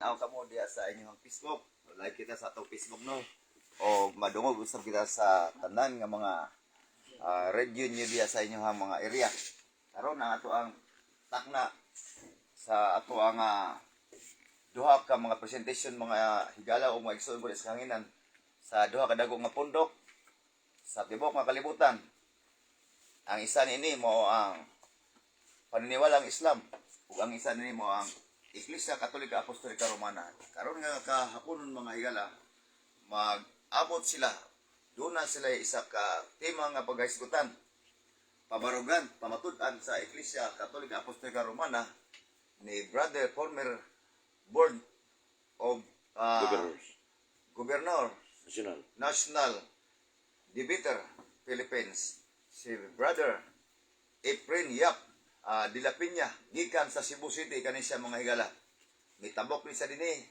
Tanaw kamo diha sa inyong Facebook. Like kita sa atong Facebook, no. O madungog usab kita sa tanan nga mga radio niyo diha sa inyong mga area. Karon ang ato ang takna sa ato ang duha ka mga presentation, mga higala o mga igsoon ko sa hanginan, sa duha ka dagko nga pundok sa tibuok nga kalibutan. Ang isa niini mao ang paniniwalang Islam ug ang isa niini mao ang Iglesia Katolika Apostolika Romana. Karon nga kahaponon, mga higala, mag-abot sila. Doon na sila isa ka tema nga paghisgutan. Pabarugan, pamatud-an sa Iglesia Katolika Apostolika Romana ni Brother former Board of Governors. Governor National. National Debater Philippines, si Brother Efren Yap de la Peña, gikan sa Cebu City kani siya, mga higala. Mitabok ni siya dinhi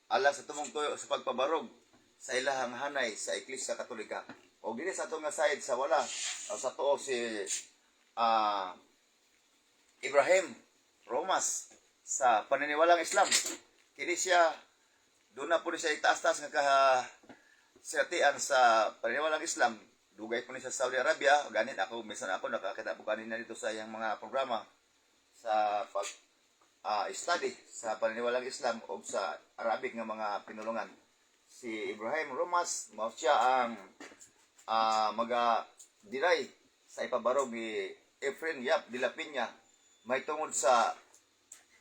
alang sa tumong tuyo sa pagpabarog sa ilahang hanay sa Iglesia Katolika. O dinhi sa atong nga side sa wala o sa tuo, si Ibrahim Romas sa paniniwalang Islam. Kini siya, doon na po ni siya itaas-taas nga kaha sinatian sa paniniwalang Islam. Dugay po ni sa Saudi Arabia. Ganit ako, minsan ako nakakita po kanina dito sa iyang mga programa sa pag study sa paniniwalang Islam o sa Arabic nga mga pinulungan. Si Ibrahim Romas, mao siya ang maga deny sa ipabarog ni Efren Yap de la Peña may tungod sa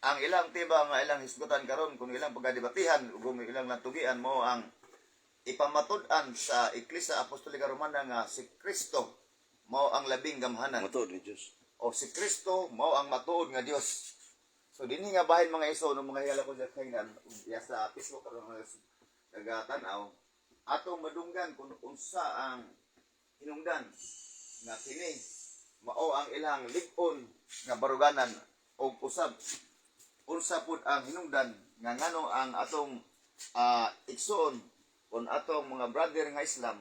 ang ilang tiba nga ilang hisgutan karon, kung ilang pagdebatihan ug kung ilang natugian, mo ang ipamatud-an sa Iglesia Apostolika Romana nga si Kristo mao ang labing gamhanan. Matuod ni Diyos. O si Kristo mao ang matuod nga Dios. So dinhi nga bahin, mga iso no, mga higala ko sa kainan ya sa Facebook karon nga nagatan-aw, atong madunggan kung unsa ang hinungdan nga kini mao ang ilang lig-on nga baruganan og usab unsa pud ang hinungdan nga ngano ang atong igsuon kon atong mga brother nga Islam,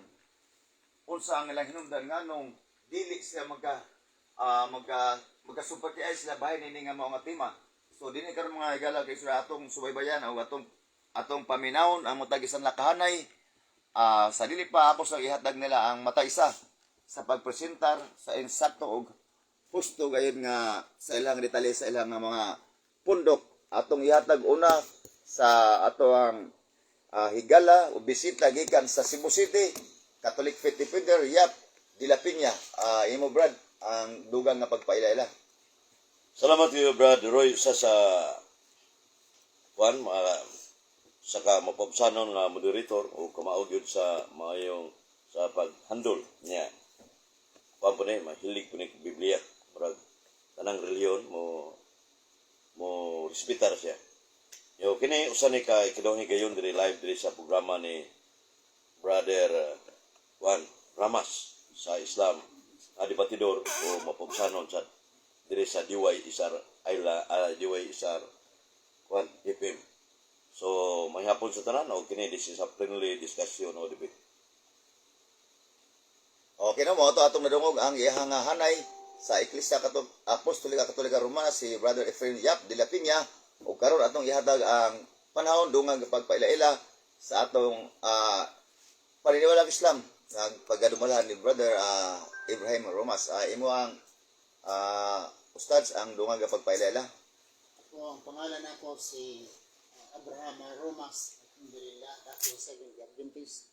unsa ang ilang hinungdan nganong dili sila magka magkasumpati sila bahin ini nga mao nga tema. So dinhi karon, mga higala, kay sila atong subaybayan o atong paminawon ang matag isang lakahanay sa dili pa ako sa ihatag nila ang mata isa sa pagpresentar sa insakto og husto gayud nga sa ilang detalye sa ilang nga mga pundok. Atong ihatag una sa ato ang higala o bisita gikan sa Cebu City, Catholic Faith Defender Yap de la Peña. Imo, Brad, ang dugang nga pagpaila-ila. Salamat kayo, Brad Roy, sa kwan mga saka mapabsanon nga moderator o kamao gyud sa maayong sa paghandol niya. Kwan po ni, mahilig po ni Biblia. Murag tanang reliyon mo respetar siya. Yo kini usa ni ka ikaduhang higayon diri live diri sa programa ni Brother Juan Ramas sa Islam nga debatidor o mapabsanon sa diri sa DY Isar Ayla, DY Isar Juan FM. So may hapon sa tanan o kini, this is a friendly discussion o debate. Okay no, mo to atong nadungog ang iyahang nga hanay sa Iglesia Apostolika Katolika Romana, si Brother Efrain Yap de la Peña, ug karon atong ihatag ang panahon dungang pagpaila-ila sa atong paniniwalang Islam nga paggadumalahan ni Brother Ibrahim Romas. Imo ang ustads ang dungang pagpaila-ila. Ako, ang pangalan nako si Abraham Romas. Alhamdulillah, dati Seventh Adventist.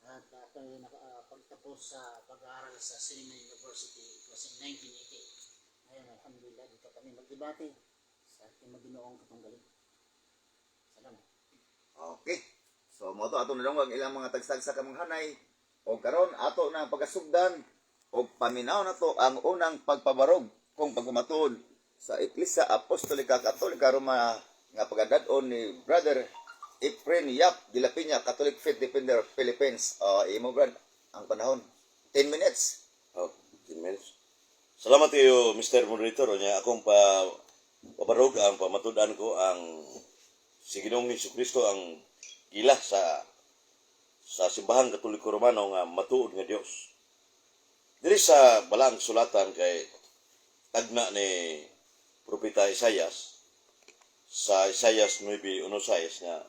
At ako ay pagtapos sa pag-aaral sa Silliman University, it was in 1980. Ngayon, alhamdulillah, dito kami magdebate sa ating maginoong katunggali. Salamat. Okay. So mo to atong nadungog ang ilang mga tagsa ka mga hanay o karon ato na pagasugdan o paminaw na to ang unang pagpabarog kung pagmatuod sa Iglesia Apostolika Katolika Romana nga pagadad-on ni Brother Efren Yap de la Peña, Catholic Faith Defender Philippines. Imo, Brad, ang panahon. 10 minutes. Oh, 10 minutes. Salamat kayo, Mr. Moderator. Nya akong pa pabarog ang pamatud-an ko ang si Ginoong Kristo ang gila sa Simbahang Katoliko Romano nga matuod nga Dios. Diri sa balang sulatan kay tagna ni Propeta Isayas. Sa Isaiah 9:16 nga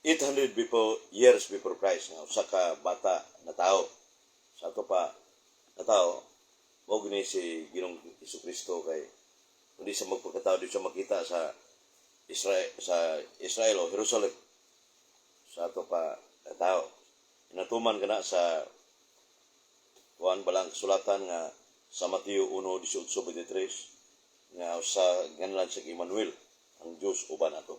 800 before years before Christ nga usa ka bata na tao, sa ato pa na tao, mao gini si Ginoong Kristo, kay hindi sa magpagkatao di siya makita sa Israel o Jerusalem sa ato pa na tao. Inatuman kana sa kuan, balang kasulatan nga sa Mateo 1:18-23 nga sa ganlan sa Emmanuel, ang Dios uban ato.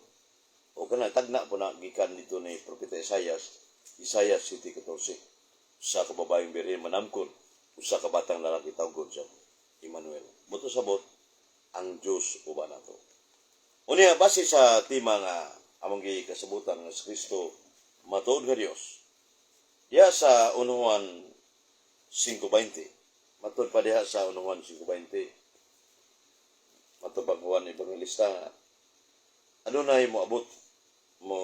O kana tagna po na gikan dito ni Propeta Isaias, Isaiah 7:14, sa kababaeng birhen manamkon usa ka batang lalaki, tawgon siya Emmanuel. Buto sabot, ang Dios uban ato. Unya, base sa tema nga among gikasabutan nga si Kristo matuod nga Dios. Diya sa 1 Juan 5:20. Matod pa diha sa 1 Juan 5:20. Matod pa Juan Evangelista nga adunay mo abot mo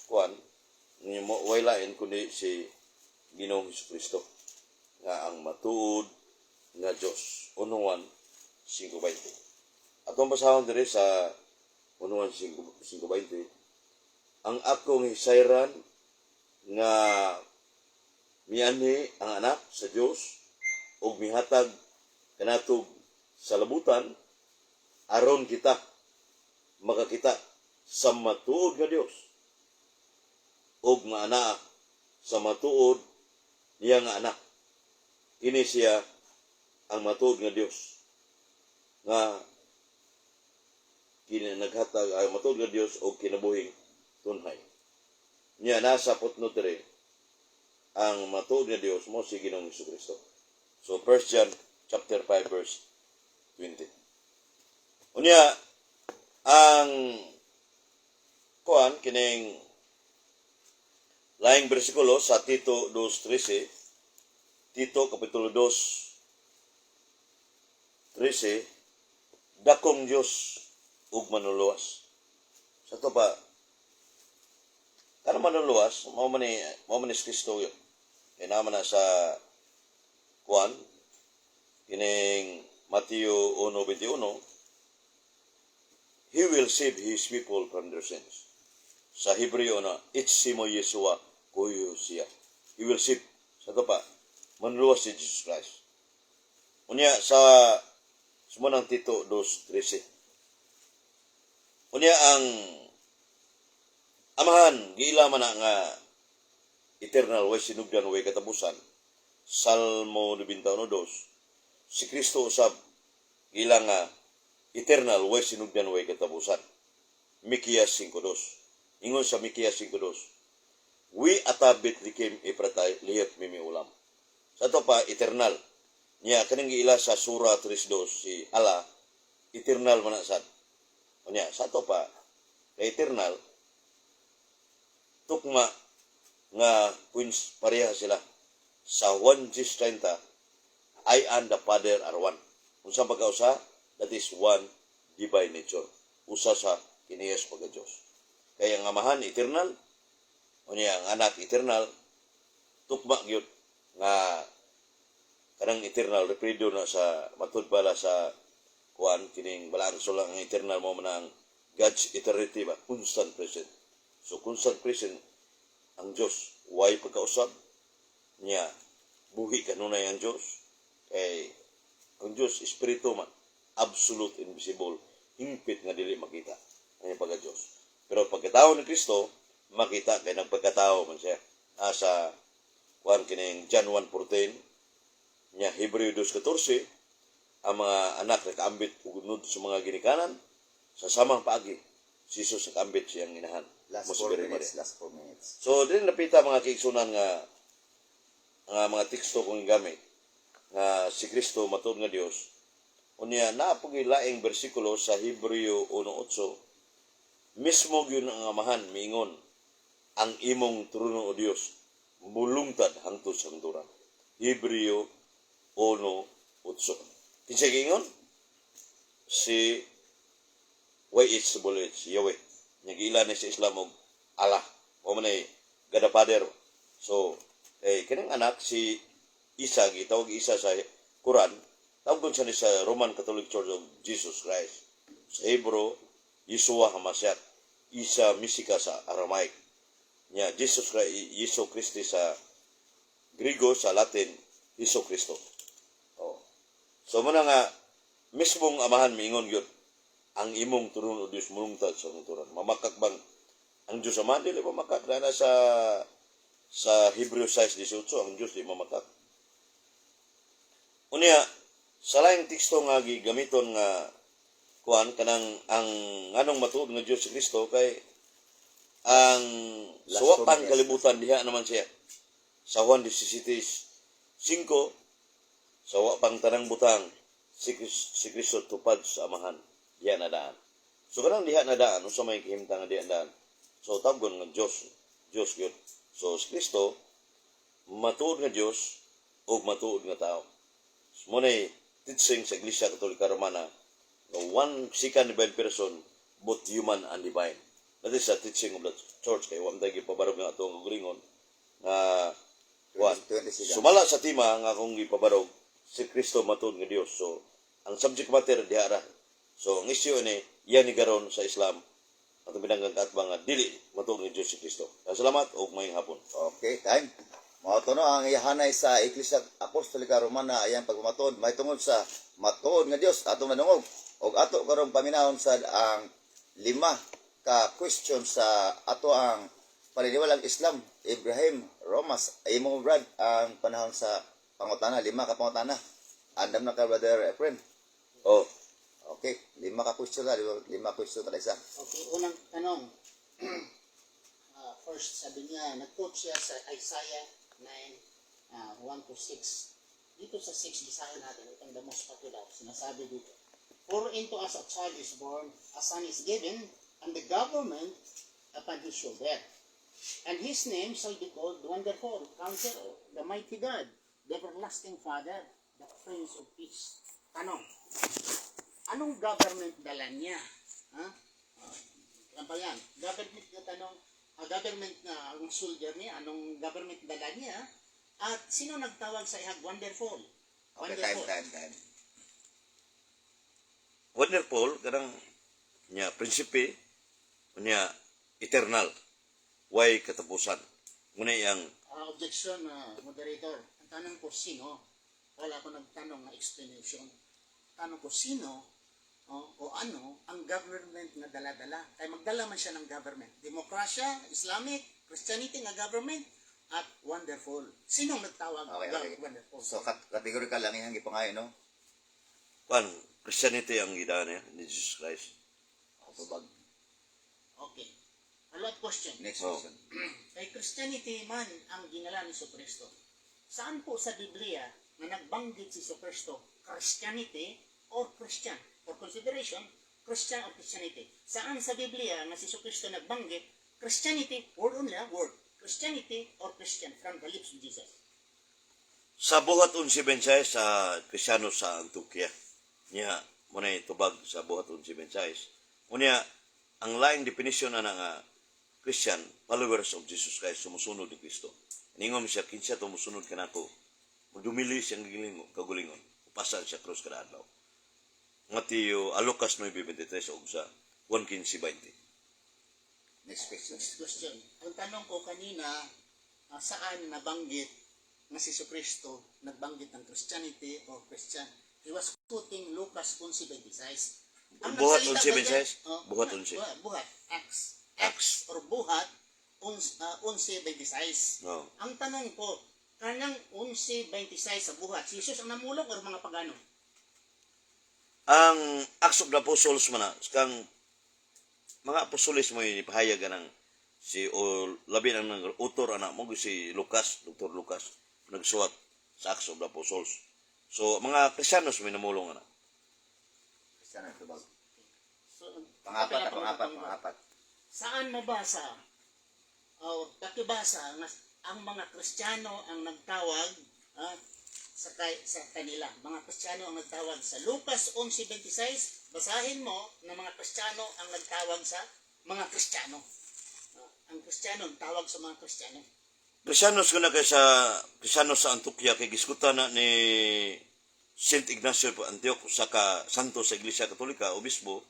kuan ni mo, way lain kundi si Ginoong Kristo nga ang matuod nga Dios. 1 Juan 5:20. Atong basahon diri sa 1 Juan 5:20: "Ang akong hisayran nga mianhi ang Anak sa Dios ug mihatag kanatog sa labutan aron kita makakita sa matuod nga Dios ug maanaa sa matuod niya nga Anak. Kini siya ang matuod nga Dios nga kini naghatag ay matuod nga Dios og kinabuhing tunhay." Nya nasa footnote diri, ang matuod nga Dios mo si Ginoong Kristo. So 1 John chapter 5 verse 20. Unya ang kuan kining laing bersikulo sa Tito 2:13, Tito kapitulo 2:13, dakong Dios ug manuluwas. Sa to pa kanang manuluwas, mao man ni si Kristo yun. Kaya naman na sa kuan kining Mateo 1:21, "He will save His people from their sins." Sa Hebreo na, Itsimo Yeshua kuyo siya. He will save. Sa to pa, manuluwas si Jesus Christ. Unya sa sumanang Tito 2:13. Unya ang Amahan, giila man na nga eternal, way sinugdan, way katapusan. Salmo 91:2. Si Kristo usab giila nga eternal, way sinugdan, way katapusan. Mikias 5:2. Ingon sa Mikias 5:2, "We ata Bethlehem Ephrathah lihiyot mimi ulam." Sa to pa, eternal. Niya, kaning giila sa Sura 3:2, si Allah, eternal man na sad. Unya, sa to pa, kay eternal, tukma nga queens pareha sila. Sa 1:30, "I and the Father are one." Kung sa pagkausa, that is one divine nature. Usa sa kiniyas pagka Diyos. Kaya ang Amahan, eternal, unya ang Anak, eternal, tukma gyud nga kanang eternal referido na sa matud bala sa kuan kining balaan sula ang eternal mo man ang God's eternity ba, constant present. So constant present ang Dios, way pagkausab niya, buhi kanunay ang Dios, kay ang Dios espiritu man, absolute invisible, hingpit nga dili makita ang pagka Dios. Pero pagkatao ni Kristo makita, kay nagpagkatao man siya. Nasa kuan kining John 1:14 nya Hebreo 2:14, ang mga anak nakaambit ug unod sa mga ginikanan sa samang paagi si Jesus nakaambit siyang inahan. Last Mo si 4 Mary minutes. Maria. Last 4 minutes. So din napita mga kaigsunan nga mga teksto kong gamit nga si Kristo matuod nga Dios. Unya naa po'y laing bersikulo sa Hebreo 1:8. Mismo gyud ang Amahan miingon, "Ang imong trono, o Dios, mulungtad hangtod sa hangturan." Hebreo 1:8. Kinsa giingon? Si YHWH, Yahweh. Nya giila ni sa Islam og Allah. O man ay God the Father. So, eh, kining anak si Isa, gitawag Isa sa Quran, tawag siya ni sa Roman Catholic Church of Jesus Christ. Sa Hebrew, Yeshua Hamashiach, Isa Misika sa Aramaic. Nya Jesus Christ, Jesu Christi sa Grigo, sa Latin, Jesu Cristo. Oh. So muna nga mismong Amahan miingon gyud ang imong trono, o Dios, mulungtad sa kamatuoran. Mamakak bang ang Dios Amahan? Dili mamakak na sa Hebreo 6:18, ang Dios di mamakak. Unya sa laing teksto nga gigamiton nga kuan kanang ang nganong matuod nga Dios si Kristo kay ang Last suwapan 2 minutes. Kalibutan diha naman siya sa Juan 17:5, sa wa pang tanang butang si Kristo tupad sa Amahan, diha na daan. So kanang diha na daan, unsa may kahimtang nga diha na daan, so tawgon nga Dios, Dios gyud. So si Kristo matuod nga Dios ug matuod nga tao. Mo nay teaching sa Iglesia Katolika Romana nga one second divine person, both human and divine. That is a teaching of the church kay wa man tay gipabarog nga atong kaugalingon nga kuan. 20 seconds. Sumala sa tema nga akong gipabarog, si Kristo matuod nga Dios. So ang subject matter diha ra. So ang issue ni iya ni garon sa Islam atong binanggang kaatbang nga dili matuod nga Dios si Kristo. Salamat ug maayong hapon. Okay, time. Mao to no ang ihanay sa Iglesia Apostolika Romana ayang pagmatuod may tungod sa matuod nga Dios atong nadungog og ato karong paminahon sad ang lima ka question sa ato ang paniniwalang Islam. Ibrahim Romas, imo brad ang panahon sa pangutana, lima ka pangutana. Andam na ka, Brother Efren? Oh. Okay, lima ka question na, lima question ta isa. Okay, unang tanong. First, sabi niya, nag-quote siya sa Isaiah 9, 1 to 6. Dito sa 6, basahin natin itong the most popular. Sinasabi dito, "For unto us a child is born, a son is given, and the government upon his shoulder. And his name shall be called Wonderful, Counselor, the Mighty God, the Everlasting Father, the Prince of Peace." Tanong, anong government dala niya? Ha? Yan pa yan. Government na tanong, government na ang soldier niya, anong government dala niya? At sino nagtawag sa ihag Wonderful? Okay, time, time, time. Wonderful kanang nya prinsipe nya eternal, way katapusan muna iyang. Objection, moderator. Ang tanong ko, sino? Wala ko nagtanong na explanation. Tanong ko, sino o ano ang government nga dala-dala? Kay magdala man siya ng government. Demokrasya, Islamic, Christianity nga government, at Wonderful. Sinong nagtawag Okay. Wonderful? So categorical lang iyang gipangayo, no? Kuan, Christianity ang gidaan niya ni Jesus Christ. Tubag. Okay. Follow-up question. Next Oh. question. Kay Christianity man ang ginala ni Kristo. Saan po sa Biblia na nagbanggit si Kristo Christianity or Christian? For consideration, Christian or Christianity. Saan sa Biblia nga si Kristo nagbanggit Christianity, word only, word, Christianity or Christian from the lips of Jesus? Sa Buhat 11:26 sa Kristiano sa Antioquia niya mo na tubag sa Buhat 11:26. Unya ang laing definition ana nga Christian, followers of Jesus Christ, sumusunod ni Kristo. Ningon siya, "Kinsa to musunod kanako, magdumili siyang gilingon kagulingon, upasan siya krus kada adlaw." Mateo a Lucas 9:23 ug sa 1:15:20. Next question. Next question. Ang tanong ko kanina, saan nabanggit nga si Kristo nagbanggit ng Christianity or Christian? He was quoting Lucas 11:26. Ang Buhat nagsalita ba dyan? 11:26? Oh, Buhat buhat, 11. Buhat. Acts. Acts or Buhat 11:26. No. Ang tanong ko, kanang 11:26 sa Buhat, si Jesus ang namulong or mga pagano? Ang Acts of the Apostles man na, kang mga apostoles mo ipahayag ng si o labi nang nang author ana mo si Lucas, Dr. Lucas nagsuwat sa Acts of the Apostles. So mga Kristiyanos may namulong ana. Christian ang tubag. So, Pangapat, kapila pangapat, pa. Pangapat. Saan mabasa o pakibasa nga ang mga Kristiyano ang nagtawag sa kanila? Mga Kristiyano ang nagtawag sa Lucas 11:26, basahin mo na mga Kristiyano ang nagtawag sa mga Kristiyano. Ang Kristiyano ang tawag sa mga Kristiyano. Kristiyanos ko na kay sa Kristiyanos sa Antioquia kay gisgutan na ni Saint Ignacio of Antioch, usa ka santo sa Iglesia Katolika, obispo.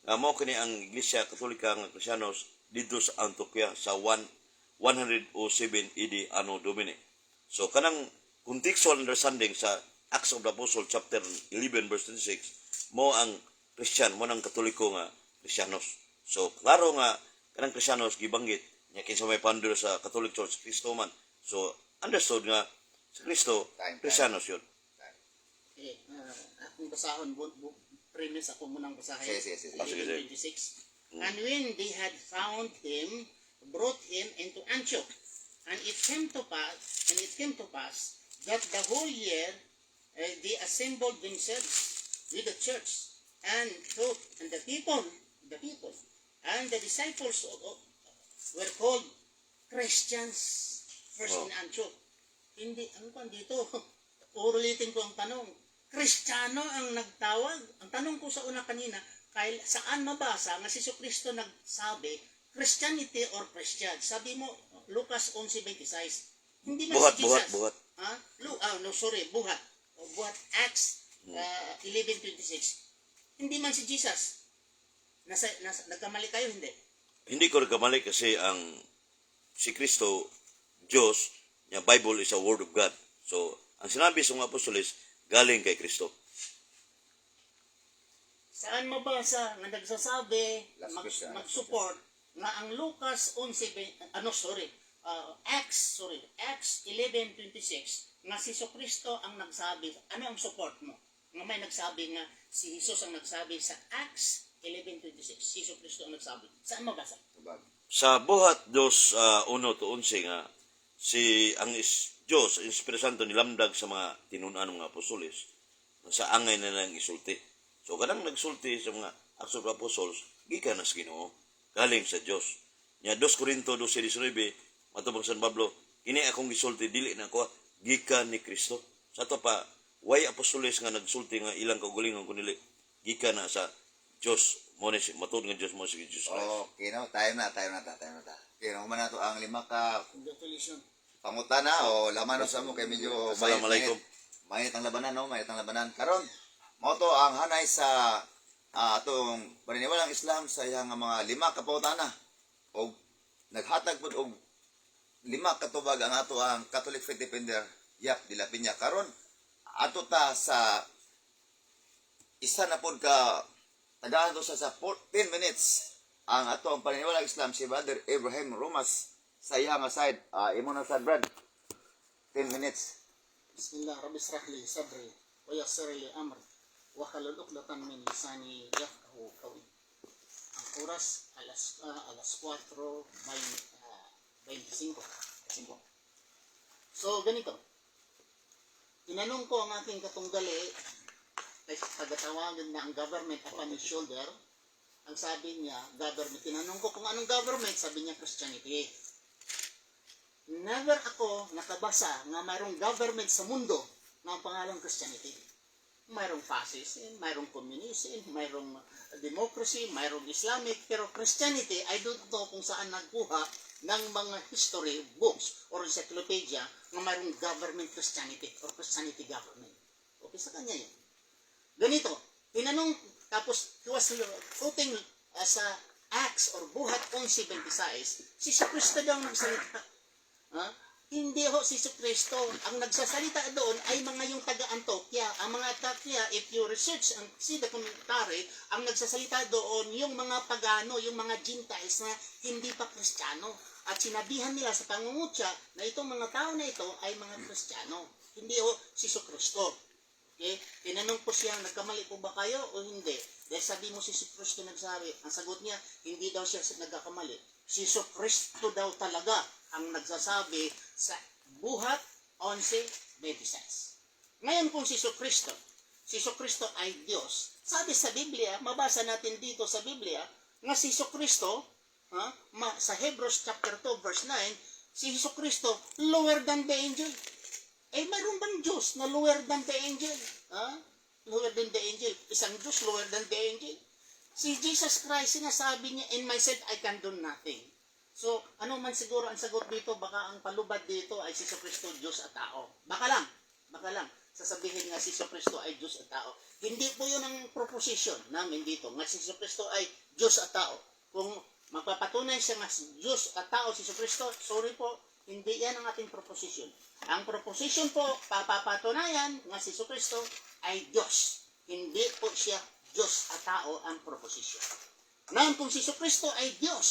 Nga mao kini ang Iglesia Katolika nga Kristiyanos didto sa Antioquia sa 1 107 AD Anno Domini. So kanang contextual understanding sa Acts of the Apostle chapter 11 verse 26 mo ang Christian mo ang Katoliko nga Kristiyanos. So klaro nga kanang Kristiyanos gibanggit nya kinsa may founder sa Catholic Church, Kristo man. So understood nga sa Kristo Time, time. Kristiyanos yun. Okay, akong basahon, premise ako munang basahin. Sige, sige, sige. Ah, sige, sige. 26. And when they had found him, brought him into Antioch. And it came to pass that the whole year they assembled themselves with the church and taught, and the people, and the disciples were called Christians first in Antioch. Hindi, ang kwan dito, ulitin ko ang tanong. Kristiyano ang nagtawag. Ang tanong ko sa una kanina, kay, saan mabasa nga si Kristo nagsabi, Christianity or Christian? Sabi mo, Lucas 11:26. Hindi man Buhat, si Jesus. buhat, buhat. Ha? No, sorry, buhat. O, buhat Acts 11:26. Hindi man si Jesus. Nasa, nagkamali kayo, hindi? Hindi ko nagkamali kasi ang si Kristo, Diyos, niya Bible is a word of God. So, ang sinabi sa mga apostoles, galing kay Kristo. Saan mabasa nga nagsasabi Last question, last mag-support nga ang Lucas 11 ano, sorry, Acts, sorry, Acts 11:26 nga si Kristo ang nagsabi? Ano ang support mo nga may nagsabi nga si Jesus ang nagsabi sa Acts 11:26? Si Kristo ang nagsabi, saan mabasa? Tubag. Sa Buhat 2, 1 to 11 nga, si ang is, Diyos, Espiritu Santo nilamdag sa mga tinunan ng mga apostoles sa angay na lang isulti. So kanang nagsulti sa mga Acts of the Apostles, gikan na sa Ginoo, galing sa Diyos. Nya 2 Corinto 12:19, matubang San Pablo, kini akong gisulti dili na ako, gikan ni Kristo. Sa ato pa, way apostoles nga nagsulti nga ilang kaugalingon kun dili gikan na sa Diyos mo ni matuod nga Diyos mo si Jesus Christ. Okay, no? Time na, time na ta, time na ta. Okay, no, human na to ang lima ka Congratulations. pangutana o laman sa mo kay medyo Assalamualaikum. Mainit, mainit ang labanan, no? Mainit ang labanan. Karon, mao to ang hanay sa atong paniniwalang Islam sa iyang nga mga lima ka pangutana og naghatag pud og lima ka tubag ang ato ang Catholic Faith Defender Yap de la Peña. Karon ato ta sa isa na pud ka tagaan to sa 14 minutes ang ato ang paniniwalang Islam si Brother Abraham Romas sa iyang nga side. Imo na sad, Brad, 10 minutes. Bismillah, rabbi israh li sadri wa yassir li amri wa hlul 'uqdatan min lisani yafqahu qawli. Ang oras alas 4 may 25. So ganito. Tinanong ko ang aking katunggali kay tagatawagan na ang government upon his shoulder. Ang sabi niya, government. Tinanong ko kung anong government, sabi niya Christianity. Never ako nakabasa nga mayroong government sa mundo na ang pangalan Christianity. Mayroong fascism, mayroong communism, mayroong democracy, mayroong Islamic, pero Christianity, I don't know kung saan nagkuha ng mga history books or encyclopedia nga mayroong government Christianity or Christianity government. Okay, sa kanya yun. Ganito, tinanong, tapos he was quoting sa Acts or Buhat 11:26, si Kristo daw ang nagsalita. Ha? Hindi ho si Kristo. Ang nagsasalita doon ay mga yung taga-Antioquia. Ang mga Antioquia, if you research and see the commentary, ang nagsasalita doon yung mga pagano, yung mga Gentiles na hindi pa Kristiyano. At sinabihan nila sa pangungutya na itong mga tao na ito ay mga Kristiyano. Hindi ho si Kristo. Okay? Tinanong ko siya, nagkamali po ba kayo o hindi? Dahil sabi mo si Kristo nagsabi. Ang sagot niya, hindi daw siya nagkakamali. Si Kristo daw talaga ang nagsasabi sa Buhat 11:26. Ngayon kung si Kristo ay Diyos, sabi sa Biblia, mabasa natin dito sa Biblia, nga si Kristo, ha, sa Hebrews chapter 2 verse 9, si Kristo lower than the angel. Eh, mayroon bang Diyos na lower than the angel? Ha? Lower than the angel. Isang Diyos lower than the angel. Si Jesus Christ, sinasabi niya, "In myself I can do nothing." So, ano man siguro ang sagot dito, baka ang palubad dito ay si Kristo, Diyos at tao. Baka lang. Baka lang. Sasabihin nga si Kristo ay Diyos at tao. Hindi po yun ang proposition namin dito, nga si Kristo ay Diyos at tao. Kung magpapatunay siya nga si Diyos at tao si Kristo, sorry po, hindi yan ang ating proposition. Ang proposition po, papapatunayan nga si Kristo ay Diyos. Hindi po siya Diyos at tao ang proposition. Ngayon, kung si Kristo ay Diyos,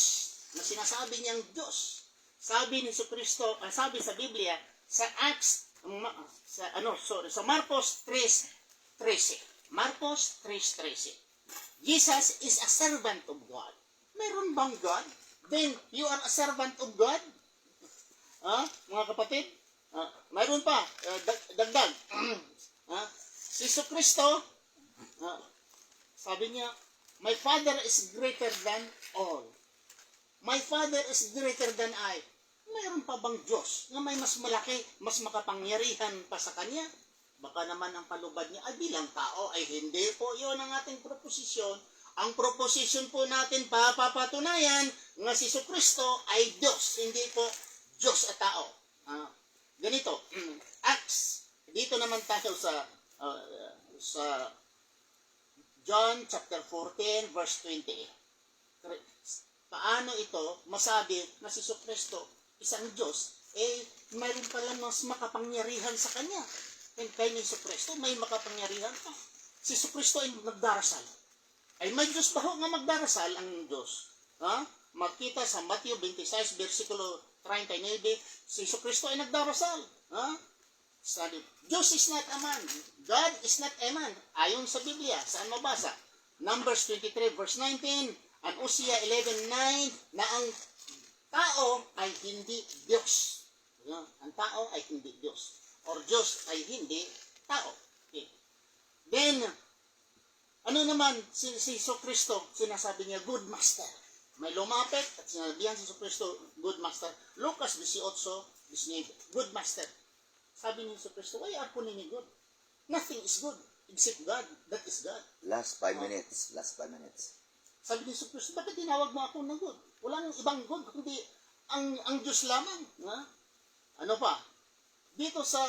na sinasabi niyang Diyos, sabi ni Kristo, sabi sa Biblia, sa Acts, sa, ano, sorry, sa Marcos 3:13. Marcos 3:13. Jesus is a servant of God. Meron bang God? Then, you are a servant of God? Ah, mga kapatid? Ah, mayroon pa, dagdag. Ah, si Kristo, sabi niya, "My Father is greater than all. My Father is greater than I." Mayroon pa bang Diyos na may mas malaki, mas makapangyarihan pa sa Kanya? Baka naman ang palubad niya ay bilang tao ay hindi po yon ang ating proposisyon. Ang proposition po natin, papapatunayan nga si Kristo ay Diyos, hindi po Diyos at tao. Ah, ganito, Acts. Dito naman tayo sa John chapter 14 verse 28. Paano ito masabi na si Kristo isang Diyos, eh mayroon pala mas makapangyarihan sa kanya? And kay ni Kristo may makapangyarihan pa. Si Kristo ay nagdarasal. Ay may Diyos ba ho nga magdarasal ang Diyos? Ha? Makita sa Matthew 26 versikulo 39, si Kristo ay nagdarasal. Ha? Sabi, Diyos is not a man. God is not a man. Ayon sa Biblia, saan mabasa? Numbers 23 verse 19 and Hosea 11:9 na ang tao ay hindi Diyos. No? Ang tao ay hindi Diyos. Or Diyos ay hindi tao. Okay. Then, ano naman si Jesu Kristo, sinasabi niya, "Good Master." May lumapit at sinabihan si Jesu Kristo, "Good Master." Lucas 18:19, "Good Master." Sabi ni Jesu Kristo, "Why are calling me good? Nothing is good except God. That is God." Last 5 minutes. Last 5 minutes. Sabi ni Jesu Kristo, "Bakit tinawag mo ako na good? Walang ibang good, kundi ang Diyos lamang." Ha? Ano pa? Dito sa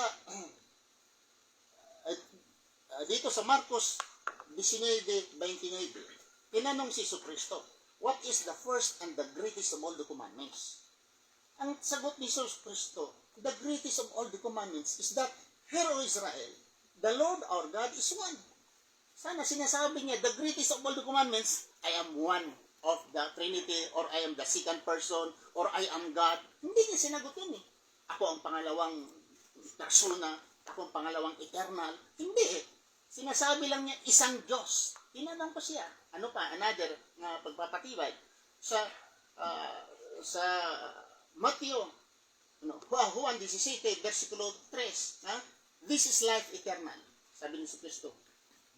Marcos 19:29, tinanong si Jesu Kristo, "What is the first and the greatest of all the commandments?" Ang sagot ni Jesus Kristo, "The greatest of all the commandments is that, Hear, O Israel, the Lord our God is one." Sana sinasabi niya, "The greatest of all the commandments, I am one of the Trinity, or I am the second person, or I am God." Hindi niya sinagot yun eh. Ako ang pangalawang persona, ako ang pangalawang eternal. Hindi eh. Sinasabi lang niya, isang Diyos. Tinanong ko siya. Ano pa? Another na pagpapatibay. Sa Matthew, ano, Juan 17, versikulo 3, ha? "This is life eternal." Sabi ni Kristo.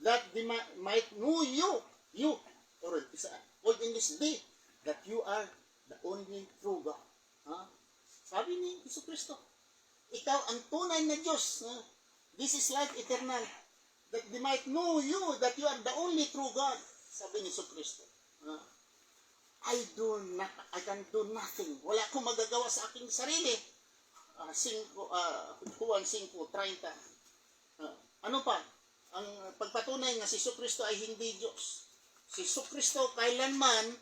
"That they might know you, you, or sa Old English, thee, that you are the only true God." Ha? Sabi ni Jesu Kristo, ikaw ang tunay na Diyos. Ha? "This is life eternal, that they might know you, that you are the only true God." Sabi ni Jesu Kristo. Ha? I do not, I can do nothing. Wala akong magagawa sa aking sarili. 5, Juan 5:30. Ano pa? Ang pagpatunay nga si Kristo ay hindi Diyos. Si Kristo kailanman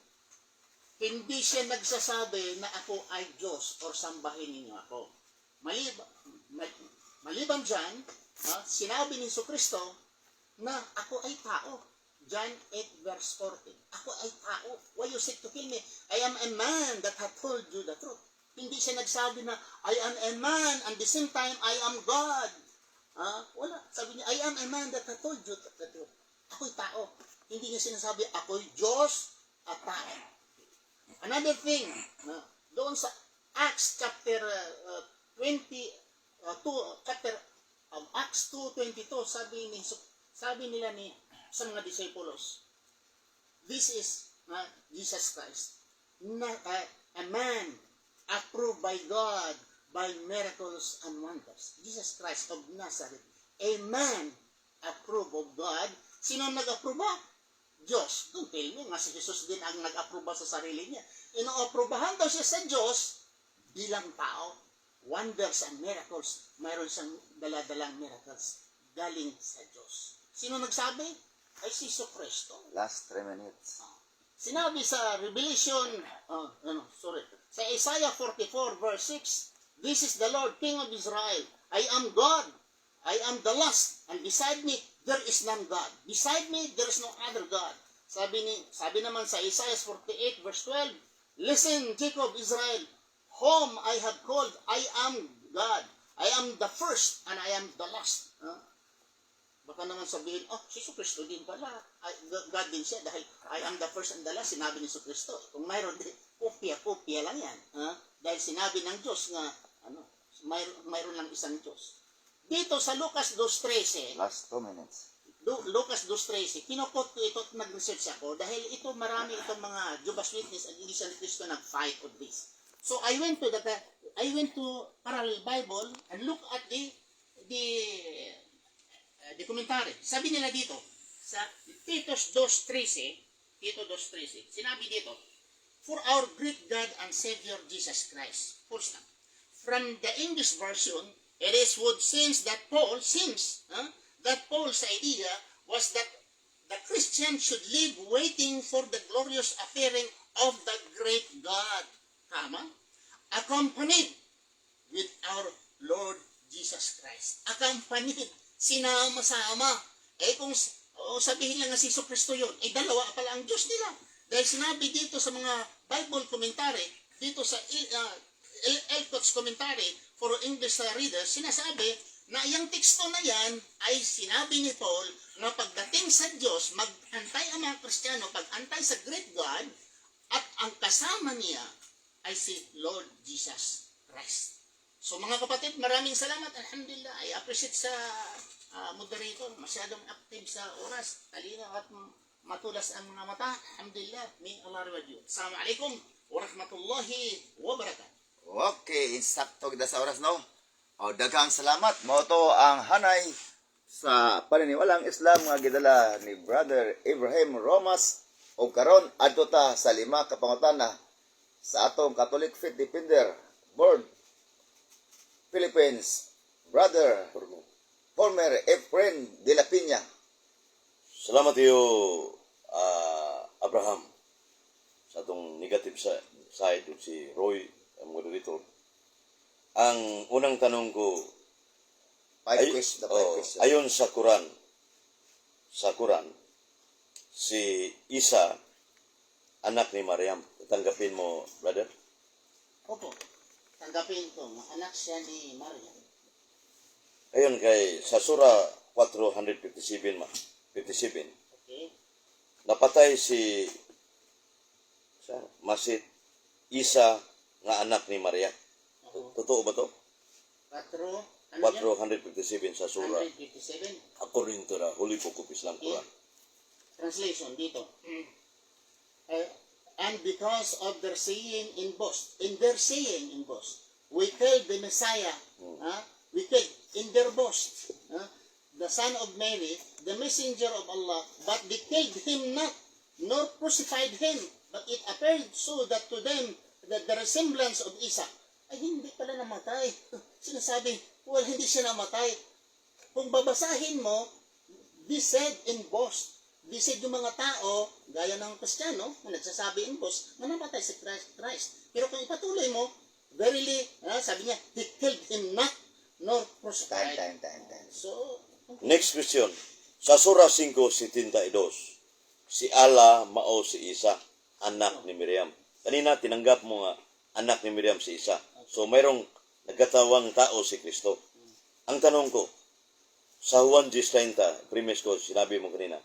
hindi siya nagsasabi na ako ay Diyos or sambahin ninyo ako. Maliban dyan, sinabi ni Kristo na ako ay tao. John 8 verse 40. Ako ay tao. "Why you seek to kill me? I am a man that hath told you the truth." Hindi siya nagsabi na I am a man and the same time I am God. Ah, wala. Sabi niya, "I am a man that hath told you the truth." Ako'y tao. Hindi niya sinasabi, ako'y Diyos at tao. Another thing, na, doon sa Acts chapter 20, 2, chapter Acts 2:22, sabi nila ni sa mga disipulos, "This is Jesus Christ, na, a man approved by God by miracles and wonders." Jesus Christ of Nazareth, a man approved of God. Sino nag-aproba? Diyos. Don't tell me nga si Jesus din ang nag-aproba sa sarili niya. Inoaprobahan daw siya sa Diyos bilang tao. Wonders and miracles. Mayroon siyang dala-dalang miracles. galing sa Diyos. Sino nagsabi? Ay si Kristo. Last 3 minutes. Sinabi sa Revelation, ano, sorry, sa Isaiah 44 verse 6, "This is the Lord, King of Israel. I am God. I am the last, and beside me there is none God. Beside me there is no other God." Sabi naman sa Isaiah 48 verse 12, "Listen, Jacob, Israel, whom I have called, I am God. I am the first and I am the last." Huh? Baka naman sabihin, "Oh, si Kristo din pala. Ay, God din siya dahil I am the first and the last," sinabi ni Kristo. Kung mayroon din, kopya-kopya lang yan. Ha? Dahil sinabi ng Diyos nga, ano, mayroon lang isang Diyos. Dito sa Lucas 2.13, Last 2 minutes. Lucas 2.13, kino-quote ko ito at nag-research ako dahil ito, marami itong mga Jehovah's Witness at Iglesia ni Cristo nag-fight on this. So I went to Parallel Bible and look at the commentary. Sabi nila dito sa Titus 2.13, Tito 2.13, sinabi dito, "For our great God and Savior Jesus Christ." Full stop. From the English version, it is would seems that Paul seems huh, that Paul's idea was that the Christian should live waiting for the glorious appearing of the great God, comma, accompanied with our Lord Jesus Christ. Accompanied, sinama-sama. Eh kung o sabihin lang nga si Kristo yun, eh dalawa pala ang Diyos nila. Dahil sinabi dito sa mga Bible commentary, dito sa Ellicott's Commentary for English Readers, sinasabi na yung teksto na yan ay sinabi ni Paul na pagdating sa Diyos, mag-antay ang mga Kristiyano, pag-antay sa great God, at ang kasama niya ay si Lord Jesus Christ. So mga kapatid, maraming salamat. Alhamdulillah, I appreciate sa moderator. Masyadong active sa oras. Talino at matulas ang mga mata. Alhamdulillah, may Allah reward you. Assalamualaikum warahmatullahi wabarakatuh. Okay, insakto kita sa oras, no? O, daghang salamat. Mao to ang hanay sa paniniwalang Islam nga gidala ni Brother Ibrahim Romas. O karon adto ta sa lima ka pangutana sa atong Catholic Faith Defender Board Philippines, Brother former Efren de la Peña. Salamat iyo, Abraham, sa atong negative sa side ug si Roy, ang moderator. Ang unang tanong ko, Five ay, questions, the five oh, questions. Ayon sa Quran, si Isa, anak ni Maryam. Tanggapin mo, brother? Opo, tanggapin ko, nga anak siya ni Maria. Ayon kay sa Sura 457 ma, 57, napatay si sa Masit Isa nga anak ni Maria. Oo. Totoo ba to? 4, ano yan? 457 sa Sura 157. according to the Holy Book of Islam, Quran. Translation dito. "And because of their saying in boast, in their saying in boast, we killed the Messiah." Huh? We killed in their boast, huh? "The son of Mary, the messenger of Allah, but they killed him not, nor crucified him, but it appeared so that to them that the resemblance of Isa." Ay, hindi pala namatay. Sinasabi, well, hindi siya namatay. Kung babasahin mo, they said in boast. They said yung mga tao, gaya ng Kristiyano, na nagsasabi in boast, na namatay si Christ. Pero kung ipatuloy mo, verily, sabi niya, he killed him not, nor Time, crucified. Time, time, time. So, Next question. Sa Sura 5:72, si Allah mao si Isa, anak ni Miriam. Kanina tinanggap mo nga anak ni Miriam si Isa. So mayroong nagkatawang tao si Kristo. Ang tanong ko, sa Juan 10:30, premise ko, sinabi mo kanina,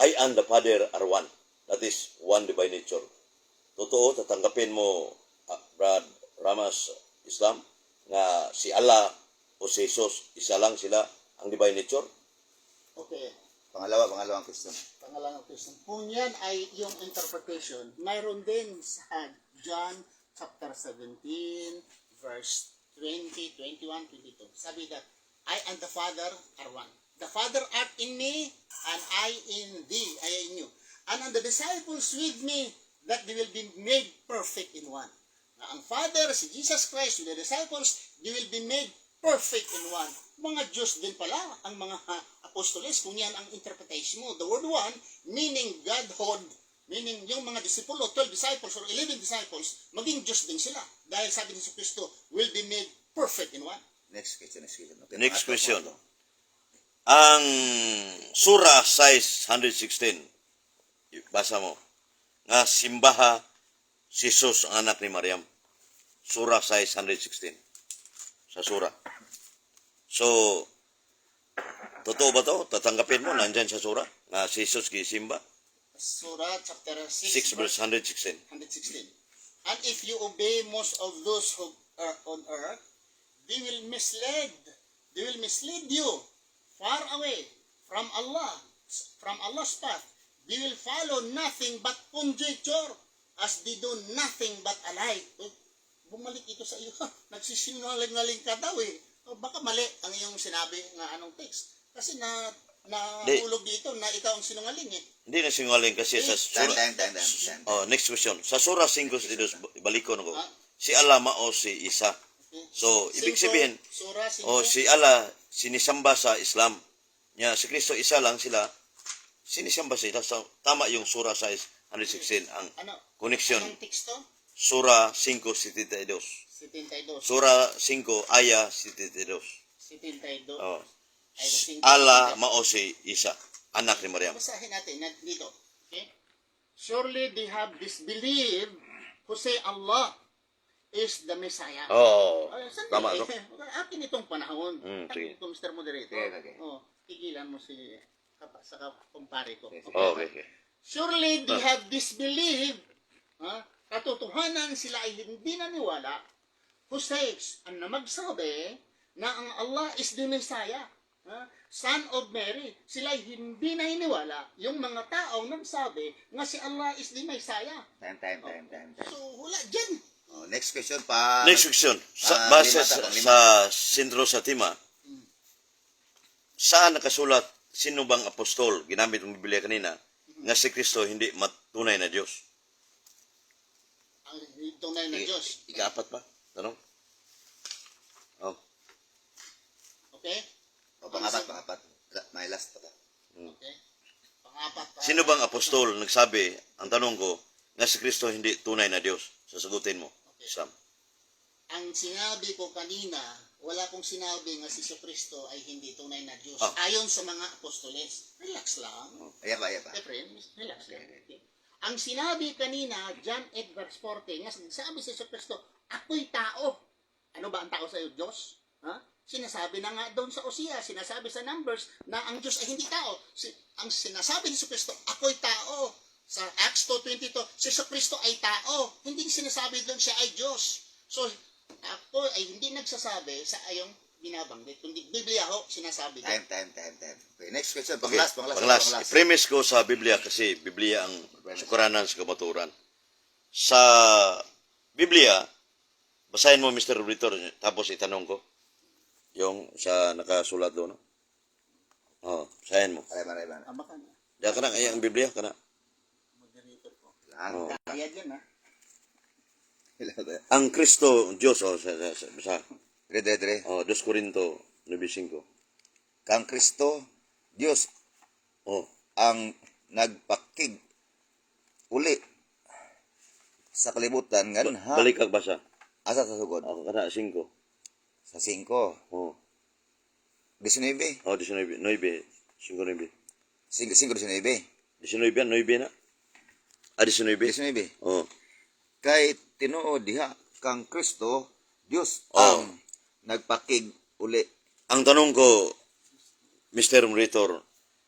"I and the Father are one." That is one divine nature. Totoo, tatanggapin mo, Brad Ramas Islam, nga si Allah o si Jesus, isa lang sila ang divine nature? Okay. Pangalawa, pangalawang question. Pangalawang question. Kung yan ay yung interpretation, mayroon din sa John chapter 17, verse 20, 21, 22. Sabi that, "I and the Father are one. The Father art in me, and I in thee, I in you. And the disciples with me, that they will be made perfect in one." Na ang Father, si Jesus Christ, with the disciples, they will be made perfect in one. Mga Diyos din pala ang mga apostoles kung yan ang interpretation mo. The word "one", meaning Godhood, meaning yung mga disipulo, 12 disciples or 11 disciples, maging Diyos din sila. Dahil sabi ni Kristo, "will be made perfect in one." Next question, next question. Okay, Next pangatlo, question. pangatlo. Ang Sura 6:116. Basa mo. Nga simbaha si Jesus ang anak ni Mariam. Sura 6:116. Sa Sura. So, totoo ba to? Tatanggapin mo, nandyan sa Sura? Nga si Jesus gisimba? Surah chapter 6, 6 verse 116. 116. "And if you obey most of those who are on earth, they will mislead. They will mislead you far away from Allah, from Allah's path. They will follow nothing but conjecture, as they do nothing but a lie." Eh, bumalik ito sa iyo. Nagsisinungaling ka daw eh. O baka mali ang iyong sinabi nga anong text. Kasi na nahulog dito na ikaw ang sinungaling eh. Hindi na sinungaling kasi sa Time, Sura. time, time, time, time. Oh, next question. Sa Sura 5, balikon ko. Ah. Si Allah mao si Isa. So, ibig Cinco, sabihin, Sura 5. oh, si Allah sinisamba sa Islam. Nya si Kristo, isa lang sila. Sinisamba sila. So, tama yung Sura 6:116 ang Ano? connection. Anong teksto? Sura 5:72. 72. Sura 5 aya 72. 72. Oh. Ay, 5, Allah mao si Isa, anak ni Maryam. Basahin natin dito. Okay? "Surely they have disbelieved who say Allah is the Messiah." Oh, Ay, sandali. tama no? Akin itong panahon. Sige. Akin ito, Mr. Moderator. Okay. Oh, tigilan mo si sa kumpare ko. Sige, sige. Oh, okay. "Surely they have disbelieved." Ha? Katotohanan, sila ay hindi naniwala. "Who says," ang namagsabi na ang Allah is the Messiah, ha? Son of Mary. Sila ay hindi naniniwala yung mga taong nagsabi nga si Allah is the Messiah. Time, time, time, time, time. So, wala dyan. Oh, next question pa. Next question. Sa, Ah, base lima ta, sa, panglima. sa Sentro sa Tima, saan nakasulat, sino bang apostol, ginamit ang Biblia kanina, nga si Kristo hindi matunay na Diyos? Ang tunay na Diyos. Ikaapat ba? Tanong? Oh. Okay? Oh, pangapat, pangapat. May last pa ta. Okay. Pangapat pa. Sino bang apostol nagsabi, ang tanong ko, nga si Kristo hindi tunay na Diyos? Sasagutin mo. Sam. Ang sinabi ko kanina, wala akong sinabi nga si Kristo ay hindi tunay na Diyos. Ah. Ayon sa mga apostoles. Relax lang. Ayan pa, ayan pa. Efren, relax lang. Okay. Ang sinabi kanina, John 8 verse 40, nga sabi si Kristo, "Ako'y tao." Ano ba ang tao sa iyo? Diyos? Ha? Sinasabi na nga doon sa Osea, sinasabi sa Numbers na ang Diyos ay hindi tao. Ang sinasabi ni Kristo, "Ako'y tao." Sa Acts 2:22, si Kristo ay tao. Hindi sinasabi doon siya ay Diyos. So, ako ay hindi nagsasabi sa ayong binabanggit, kundi Biblia ho sinasabi doon. Time, time, time, time. Okay, next question. Okay. Panglas, panglas, Panglas. panglas. I-premise ko sa Biblia kasi Biblia ang sukaranan sa kamaturan. Sa Biblia, basahin mo, Mr. Vitor, tapos itanong ko yung sa nakasulat doon. No? Oh, basahin mo. Aray, aray, aray. Ah, baka na. Diyan ka na, kaya ang Biblia, kana. Moderator ko. Lang. Oh. Kaya dyan, ha? Ang Kristo, Diyos, oh, sa Dire, dire, dire. oh, 2 Corinto 9:5. Kang Kristo, Diyos Oh, ang nagpakig uli sa kalibutan nganha Balik kag basa. Asa sa sugod? Ako kana 5. Sa 5. Oh, 19. oh 19, 9, 5, 9. 5, 5, 19. 19 yan, 9 na. Ah, 19. 19. Oh. Kay tinuod diha kang Kristo Dios Oh. ang nagpakig uli. Ang tanong ko, Mr. Moderator,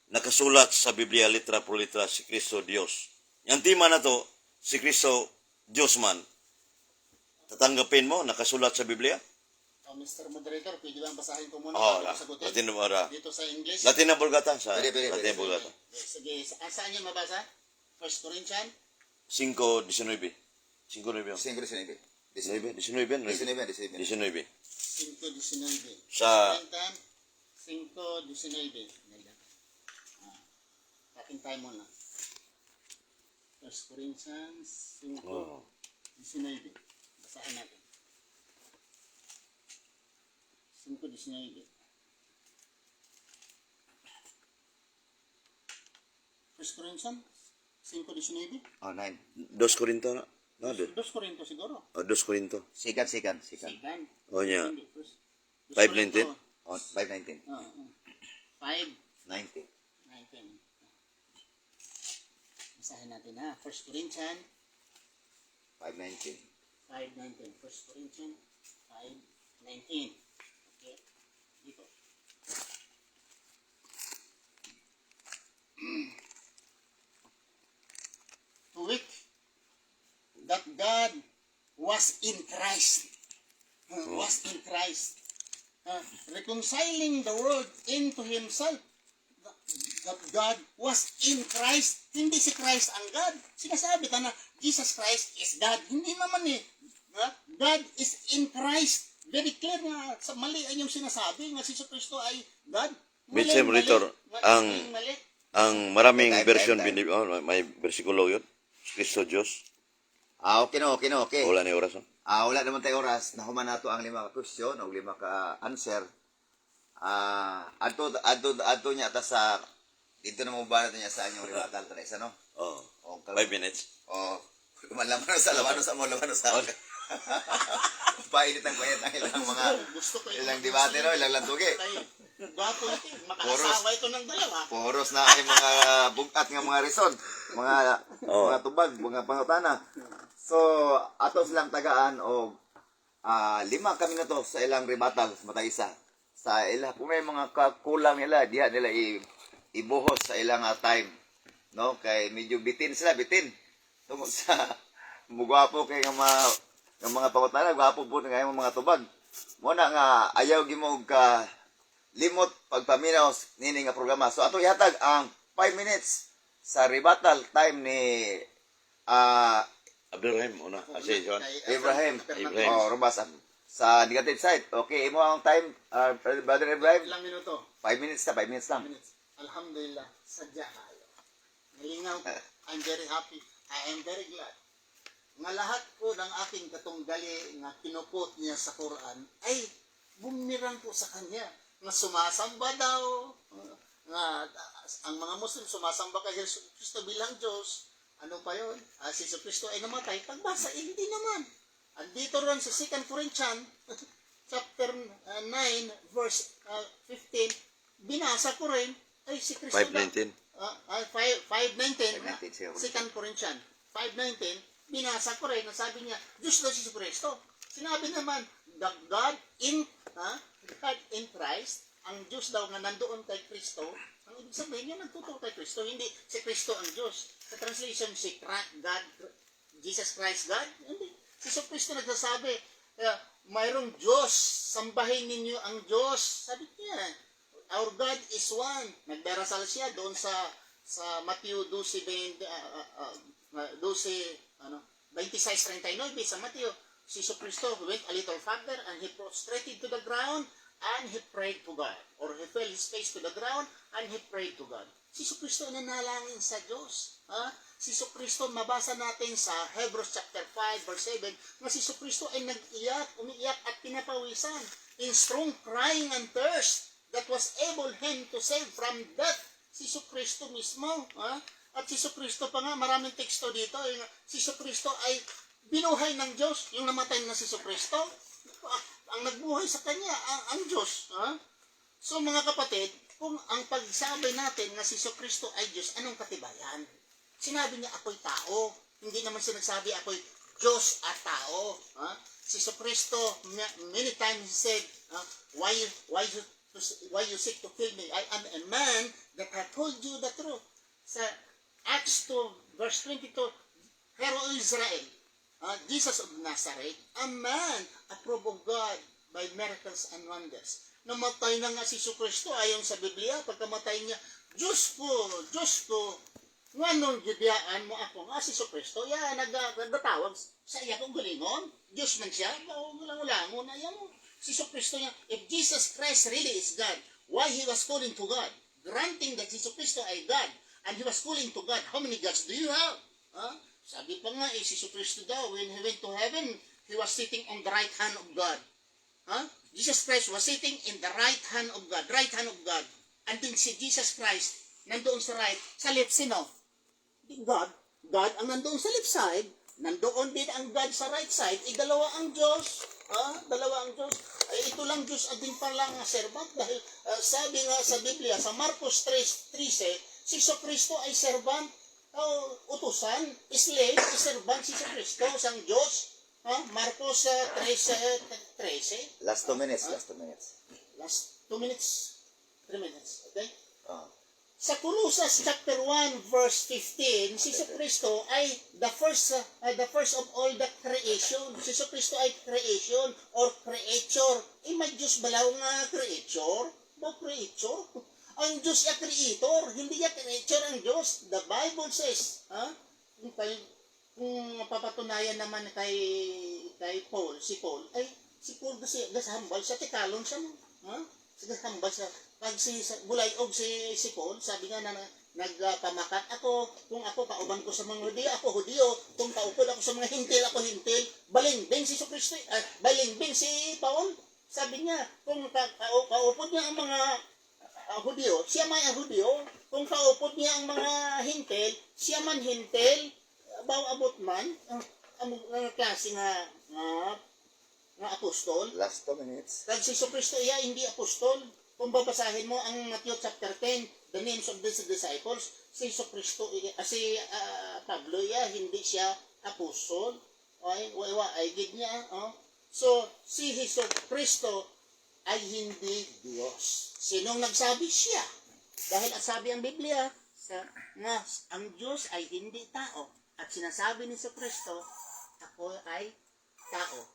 nakasulat sa Biblia litra por litra si Kristo Diyos. Yang tema na to, si Kristo Diyos man. Tatanggapin mo, nakasulat sa Biblia? Oh, Mr. Moderator, pwede bang basahin ko muna Oh, bago ko sagutin? Latin na Dito sa English. Latin na Vulgata sa Pwede, pwede, Latin pwede. na Vulgata. Sige, saan yun mabasa? First Corinthians? 5:19. 5:9. 5, 19. 19, 19, 19, 19. 19. 5:19. Sa Corinthians 5:19. Ah, ating time muna. First Corinthians 5:19. Oh. Basahin natin. 5.19. First Corinthians 5.19. Oh, 9. Dos Corinto na. Na, do. 2 Corinto siguro. Oh, Dos Corinto. Second, second, second. Second. Oh, niya. Hindi, first. Dos 5:19? Corinto. Oh, 5:19. Oo, oo. 5 90. 19. Basahin natin ha. First Corinthians 5:19. 5:19. First Corinthians 5:19. Okay. Dito. To wit, that God was in Christ. Was in Christ. Reconciling the world into Himself. That God was in Christ. Hindi si Christ ang God. Sinasabi ta na Jesus Christ is God. Hindi naman eh. Ha? God is in Christ. Very clear nga sa mali ang yung sinasabi nga si Jesu Kristo ay God. Mali, Minsan, mali. Ritor, Mali. Ang maraming Time, version time, time. oh, may bersikulo yun. Kristo Diyos. Ah, okay no, okay no, okay. Wala ni oras. Oh. Ah, wala naman tayo oras. Nahuman nato ang lima ka question o lima ka answer. Ah, adto adto adto niya ta sa dito na mo ba nato niya sa inyong rebuttal tara isa no. Oh. O 5 minutes. Oh, lamano sa lamano sa mo lamano sa. Painit ang painit ang ilang mga Gusto ko yung- ilang debate no, ilang lantugi. Ay, gwapo ito. Eh. Makaasawa ito ng dalawa. Puros na ay mga bugat nga mga reason, mga mga tubag, mga pangutana. So, ato silang tagaan og 5 ka minuto sa ilang rebuttal matag isa. Sa ila kung may mga kakulang nila, diha nila ibuhos sa ilang time. No, kay medyo bitin sila, bitin. Tungod sa mugwapo kay nga mga pangutana, gwapo po nga imong mga tubag. Mo na nga ayaw gimo ka limot pagpaminaw nini nga programa. So ato ihatag ang 5 minutes sa rebuttal time ni Abdurrahim, una. Ah, si Joan. Kay Ibrahim. Fernando. Ibrahim. Oh, Rubas. Sa negative side. Okay, imo ang time, Brother Ibrahim. Ilang minuto? 5 minutes na, 5 minutes lang. Minutes. Alhamdulillah, sadya kayo. Nalingaw ko. I'm very happy. I am very glad. Nga lahat ko ng aking katunggali nga kinukot niya sa Quran ay bumirang po sa kanya. Nga sumasamba daw. Nga ang mga Muslim sumasamba kay Jesu Cristo bilang Diyos. Ano pa yon? Ah, si Jesu Cristo ay namatay. Pagbasa, eh, hindi naman. Andito ron sa 2 Corinthians chapter 9 verse 15, binasa ko rin ay si Kristo daw. 5:19. Ah, 5:19. 5:19, sige. Second Corinthians 5:19, binasa ko rin, sabi niya, Diyos daw si Kristo. Sinabi naman, the God in God in Christ, ang Diyos daw nga nandoon kay Kristo, ang ibig sabihin niya nagtuturo kay Kristo, hindi si Kristo ang Diyos. Sa translation, si God, Jesus Christ God, hindi. Si Kristo nagsasabi, mayroong Diyos, sambahin ninyo ang Diyos. Sabi niya, our God is one. Nagdarasal siya doon sa Matthew 12, 20, 12, ano, 26:39 sa Matthew. Si Kristo went a little farther and he prostrated to the ground and he prayed to God. Or he fell his face to the ground and he prayed to God. Si Kristo ay nanalangin sa Diyos. Ha? Si Kristo, mabasa natin sa Hebrews chapter 5 verse 7, na si Kristo ay nag-iyak, umiiyak at pinapawisan in strong crying and thirst that was able him to save from death. Si Kristo mismo. Ha? At si Kristo pa nga, maraming teksto dito, eh, si Kristo ay binuhay ng Diyos. Yung namatay na si Kristo, ang nagbuhay sa kanya, ang Diyos. Ha? So mga kapatid, kung ang pagsabi natin na si Kristo ay Diyos, anong katibayan? Sinabi niya, ako'y tao. Hindi naman siya nagsabi, ako'y Diyos at tao. Ha? Si Kristo, many times he said, why you seek to kill me? I am a man that have told you the truth. Sa Acts 2, verse 22, Hear O Israel, Jesus of Nazareth, a man approved of God by miracles and wonders. Namatay na nga si Kristo ayon sa Biblia, pagkamatay niya, Diyos ko, Diyos ko, nganong gibiyaan mo ako nga si Kristo, ya, nagdatawag sa iya kong galingon, Diyos man siya, ulang-ulangon na yan mo. Si Kristo niya, if Jesus Christ really is God, why he was calling to God? Granting that Jesus Kristo ay God, and he was calling to God, how many gods do you have? Huh? Sabi pa nga, eh, si Kristo daw, when he went to heaven, he was sitting on the right hand of God. Ha? Jesus Christ was sitting in the right hand of God, right hand of God. And then si Jesus Christ nandoon sa right, sa left sino? Di God. God ang nandoon sa left side, nandoon din ang God sa right side, eh dalawa ang Diyos. Ah, dalawa ang Diyos. Ay, ito lang Diyos at din pala nga servant dahil sabi nga sa Biblia sa Marcos 3:13, si Kristo ay servant, oh, utusan, slave, servant si Kristo sang Diyos. Ha? Marcos 3:13. Last 2 minutes, last 2 minutes. Last 2 minutes, 3 minutes, okay? Ah. Sa Colossus chapter 1 verse 15, si Kristo ay the first of all the creation. Si Kristo ay creation or creature. Eh, may Diyos balaw nga creature? Ba creature? Ang Diyos ay creator, hindi niya creature ang Diyos. The Bible says, ha? Kung mapapatunayan naman kay Paul, si Paul, ay si Paul kasi gashambal sa tikalon siya, no? Ha? Sige, hambal siya. Pag si bulayog si si Paul, sabi nga na nagpamakat ako, kung ako kauban ko sa mga Hudiyo, ako Hudiyo, kung kaupod ako sa mga Hentil, ako Hentil. Balingbing si Kristo, balingbing si Paul. Sabi niya, kung kaupod niya ang mga Hudiyo, siya may ang Hudiyo. Kung kaupod niya ang mga Hentil, siya man Hentil. Baw abot man ang klase nga apostol. Last 2 minutes. Kag si Kristo iya hindi apostol. Kung babasahin mo ang Matthew chapter 10, the names of the disciples, si Kristo iya, si Pablo iya hindi siya apostol. Ay, wa wa ay gid niya, oh. So si Hesus Kristo ay hindi Diyos. Sinong nagsabi? Siya. Dahil at sabi ang Biblia sa nga ang Diyos ay hindi tao at sinasabi ni Kristo, "Ako ay tao.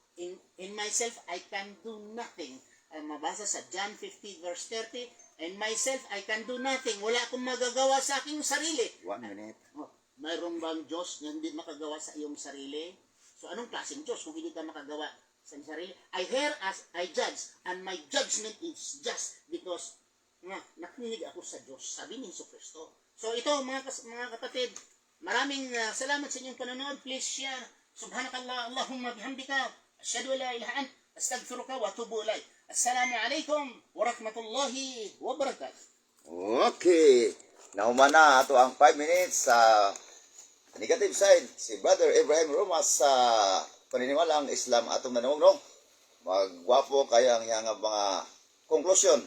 In myself I can do nothing." Ay mabasa sa John 15 verse 30, "In myself I can do nothing." Wala akong magagawa sa aking sarili. 1 minute. Oh, mayroon bang Diyos na hindi makagawa sa iyong sarili? So anong klaseng Diyos kung hindi ka makagawa sa iyong sarili? I hear as I judge, and my judgment is just because nga nakinig ako sa Diyos, sabi ni Hesus Kristo. So ito mga kapatid, maraming salamat sa inyong panonood. Please share. Subhanakallah Allahumma bihamdika asyhadu an la ilaha ant astaghfiruka wa atubu ilaik. Assalamu alaikum warahmatullahi wabarakatuh. Okay. Nahuman na ato ang 5 minutes sa negative side. Si Brother Ibrahim Romas sa paniniwalang Islam atong nanungog, no? Magwapo kaya ang iyang mga konklusyon.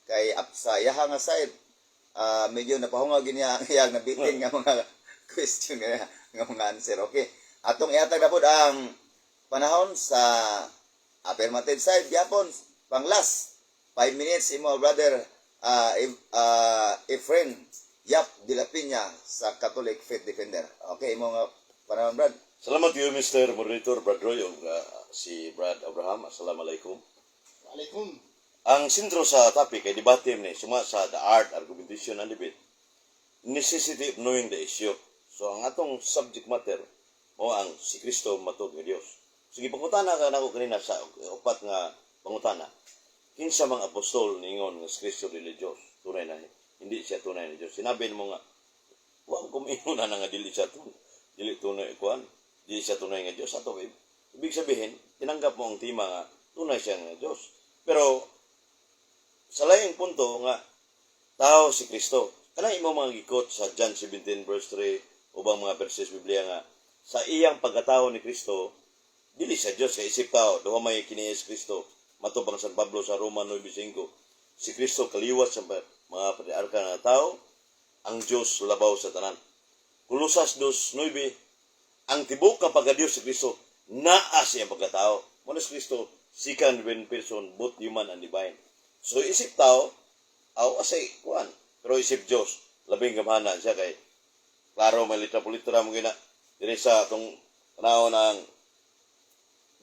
Kay up sa iyaha nga side, medyo napahungag niya ang iyang nabitin nga mga question nga mga answer. Okay. Atong ihatag na pod ang panahon sa affirmative side gyapon, pang last 5 minutes imo, Brother Efren Yap de la Peña sa Catholic Faith Defender. Okay, imo nga panahon, Brad. Salamat yun, Mr. Moderator Brad Roy, ug si Brad Abraham. Assalamualaikum. Walaikum. Ang sentro sa topic kay debate ni suma sa The Art, Argumentation and Debate. Necessity of knowing the issue. So ang atong subject matter mo ang si Kristo matuod nga Dios. Sige, pangutana ka nako kanina sa upat nga pangutana. Kinsa mga apostol ningon nga si Kristo dili Dios? Tunay na hindi siya tunay na Dios. Sinabi mo nga wa ko mingon na nga dili siya tunay. Dili tunay kuan, dili siya tunay nga Dios. Ato ibig sabihin, tinanggap mo ang tema nga tunay siya nga Dios. Pero sa laing punto nga tao si Kristo. Kanang imo mga gikot sa John 17 verse 3 ubang mga verses Biblia nga sa iyang pagkatao ni Kristo dili siya Dios, kay isip tao duha may kini si Kristo. Matubang San Pablo sa Roma 9:5, si Kristo kaliwat sa mga patriarka nga tao, ang Dios labaw sa tanan. Kolosas 2:9, ang tibuok ka pagka-Dios si Kristo naa sa iyang pagkatao. Mo na si Kristo second divine person, both human and divine. So isip tao aw asay kuan, pero isip Dios labing gamhanan siya kay klaro may litra po litra mo gina diri sa atong panahon ng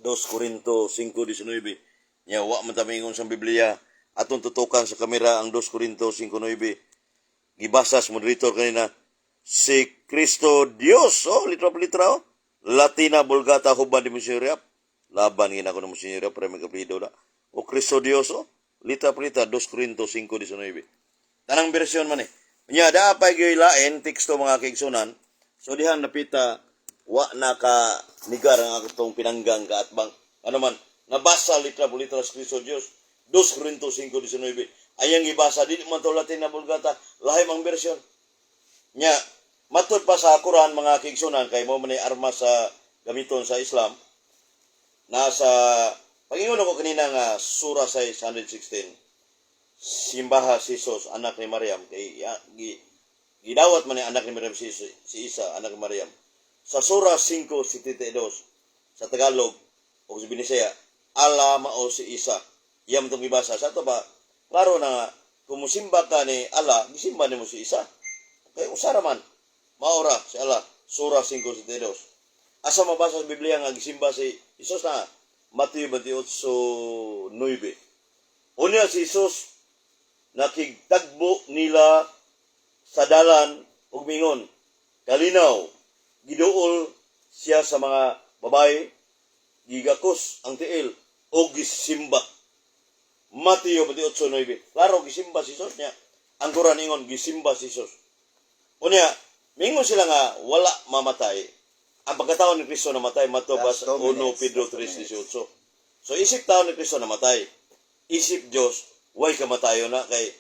2 Corinto 5:19 nya wa man ta mingon sa Biblia. Atong tutukan sa kamera ang 2 Corinto 5:9, gibasa sa moderator kanina, si Kristo Dios, oh, litra po litra, oh. Latina Vulgata huban di Monsignor Yap. Laban gina ko ng Monsignor Yap pero may kaplido na o Kristo Dios, oh, litra po litra, 2 Corinto 5:19, tanang bersyon man eh. Nya daa pa gyud lain teksto, mga kaigsunan. So dihang napita wa na ka nigar ang atong pinanggang kaatbang. Ano man Nabasa litra por litra sa Kristo Dios. 2 Corinto 5:19. Ayang ibasa dili man to Latin na Vulgata, lahi mang version. Nya matud pa sa Quran, mga kaigsunan, kay mo man ay armas sa gamiton sa Islam. Nasa pangingon ako kanina nga Sura 616, simbaha si Jesus anak ni Maryam, kay ya, gidawat man ni anak ni Maryam si Isa anak ni Maryam. Sa Sura 5:72 sa Tagalog o sa Binisaya, "Ala mao si Isa." Iyam itong gibasa sa ato ba, klaro na nga kung musimba ka ni Allah, gisimba nimo si Isa kay usa ra man, maora si Allah. Sura 5:72. Asa mabasa sa Biblia nga gisimba si Jesus na? Mateo 28:9. Unya si Jesus nakigtagbo nila sa dalan ug mingon, "Kalinaw." Giduol siya sa mga babae, gigakos ang tiil o gisimba. Mateo 28:9. Klaro gisimba si Jesus niya. Ang Quran ingon gisimba si Jesus. Unya, mingon sila nga wala mamatay. Ang pagkatao ni Kristo namatay mato pa Last sa 2 1 minutes, Pedro last 2 minutes. 3:18. So isip tao ni Kristo namatay. Isip Dios, way kamatayon na kay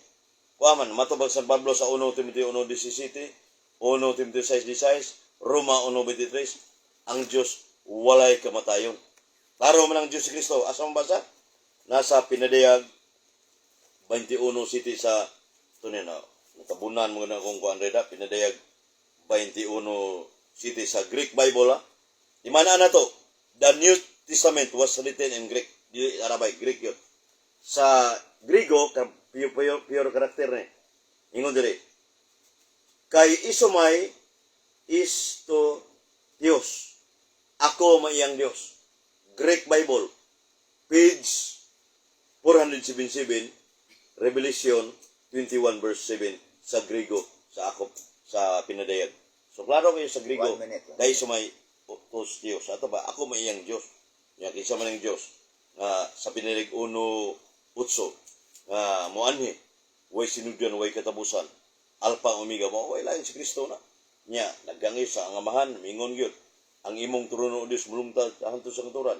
kuaman matubag San Pablo sa 1 Timoteo 1:17, 1 Timoteo 6:16, Roma 1:23, ang Dios walay kamatayon. Klaro man ang Dios si Kristo. Asa mo basa? Nasa Pinadayag 21 City sa tunay na natabunan mo na kung kuan reda Pinadayag 21 City sa Greek Bible, ha. Di man na to. The New Testament was written in Greek. Di Arabay, Greek yun. Sa Grigo, pure, pure, pure karakter ni. Ingon diri. "Kai isomai is to Dios." Ako maiyang Dios. Greek Bible, page 477, Revelation 21 verse 7 sa Grigo, sa akop, sa Pinadayag. So klaro kayo sa Grigo, One minute lang. "Kai isomai tos Dios." Ato ba, ako maiyang Dios. Nya kinsa man ang Dios nga sa Pinadayag 1:8 nga moanhi, way sinugdan, way katapusan. Alpha Omega mo, way lain si Kristo na. Nya naggangi sa ang Amahan, mingon gyud, "Ang imong trono, o Dios, mulungtad hangtod sa katuran."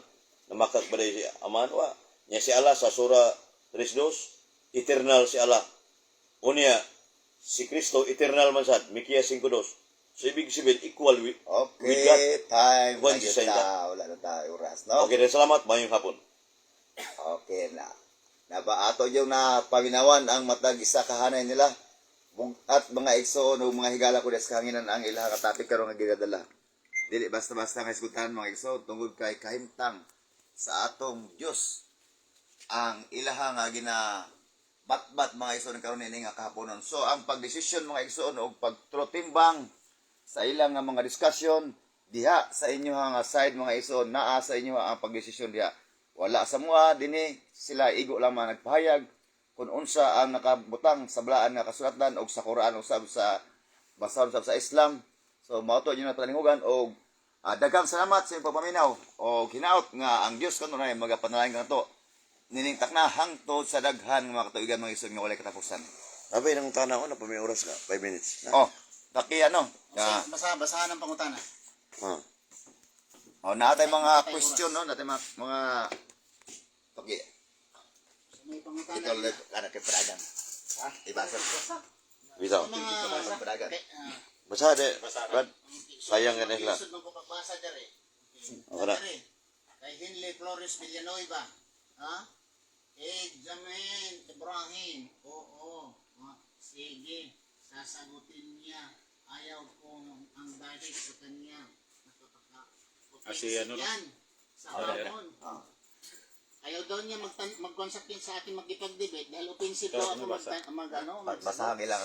Namakak ba si Amahan wa? Nya si Allah sa Sura 3:2, eternal si Allah. Unya si Kristo eternal man sad, Mikias 5:2. So ibig sabihin equal with God. Okay, time One na gyud design ta. Wala na tayo oras, no? Okay, then salamat, maayong hapon. Okay na. Naba ato yung na paminawan ang matag isa ka hanay nila. At mga igsoon o mga higala ko des kahanginan ang ilaha ka topic karon nga ginadala. Dili basta-basta nga isgutan, mga igsoon, tungod kay kahimtang sa atong Dios ang ilaha nga gina batbat, mga igsoon, karon ini nga kahaponon. So ang pagdesisyon, mga igsoon, og pagtrotimbang sa ilang nga mga discussion diha sa inyo nga side, mga igsoon, naa sa inyo ang pagdesisyon diha. Wala sa mua dinhi, sila igo lang mga nagpahayag kung unsa ang nakabutang sa balaan nga kasulatan og sa Quran usab, sa basahon usab sa Islam. So mao to inyo na palingugan og daghang salamat sa inyong pagpaminaw og hinaot nga ang Dios kanunay magapanalangin kanato nining takna hangtod sa daghan nga mga katuigan, mga igsoon, nga walay katapusan. Abay nang tanaw na pa may oras ka, 5 minutes. Oh, daki ano? Basa, basa, basahan ang pangutana. Ah. Oh, naa tay mga question, no, naa tay mga paki So, may pangutana. Ikaw ulit kana kay Pragan. Ha? Ibasa. Bitaw. Mga Ibasa Pragan. Okay, Basa de, Brad. Sayang ka nila. Lisod man ko pagbasa dere. Okay na. Dere. Kay Henley Flores Villanueva. Ha? Eh, Jamin Ibrahim. Oo. Ah, sige. Sasagutin niya. Ayaw ko ang balik sa kanya. Nakapaka. Ah, si ano, no? Yan. Sa hapon. Ayaw daw niya mag-contact sa akin, makipag-debate dahil offensive daw ako mag, ano, Basahan ilang.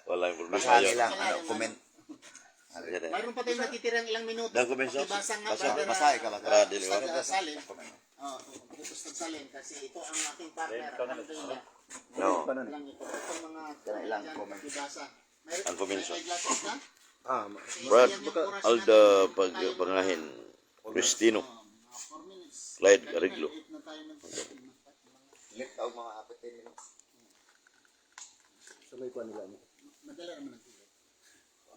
Wala yung problema. Basahan Ayaw. ilang ano comment. Mayroon pa tayong natitirang ilang minuto. Dang comment, sir. Pakibasa nga, Basa. brother, Basa, ikaw, basa. Para dili, Ustad, wala. Salim. Oh, Ustad Salim, kasi ito ang aking partner. Alhamdulillah. No. Lang ito. Itong mga Ilang dyan, comment. pakibasa. Ang comment, May sir. eyeglasses ka? Ah, Brad, Sayang yung oras Alda natin. pag Tayo mga- pangahin Cristino Oh, mga 4 minutes. Clyde Kanina, Ariglo. late na tayo Lit og mga 15 minutes. Sa may kuha nila. Madala naman ang tulog.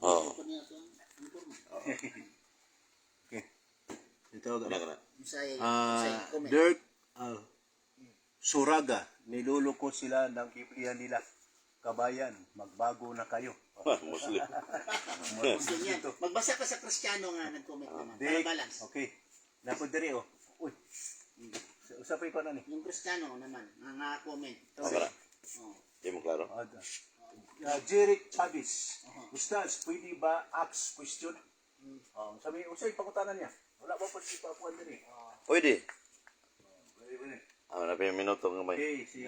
Oh. Ito niya ito ang kurma. Ito, Kana kana. Unsay comment. Dirk Suraga, niloloko sila ng Biblia nila. Kabayan, magbago na kayo. Muslim. Muslim yan. Magbasa ka sa Kristiyano nga nag-comment naman. Para Dirk, balance. okay. Napod diri oh. Uy. Usapay ko na ni. Yung Kristiyano naman, nga nga comment. Oh, kana. Oh. Di mo klaro. Jeric Chavez. Ustaz, pwede ba ask question? Oh, sabi, usay pangutanan niya. Wala ba pa si papuan diri? Pwede. Pwede, pwede. Ah, na pa minuto nga may. Okay, si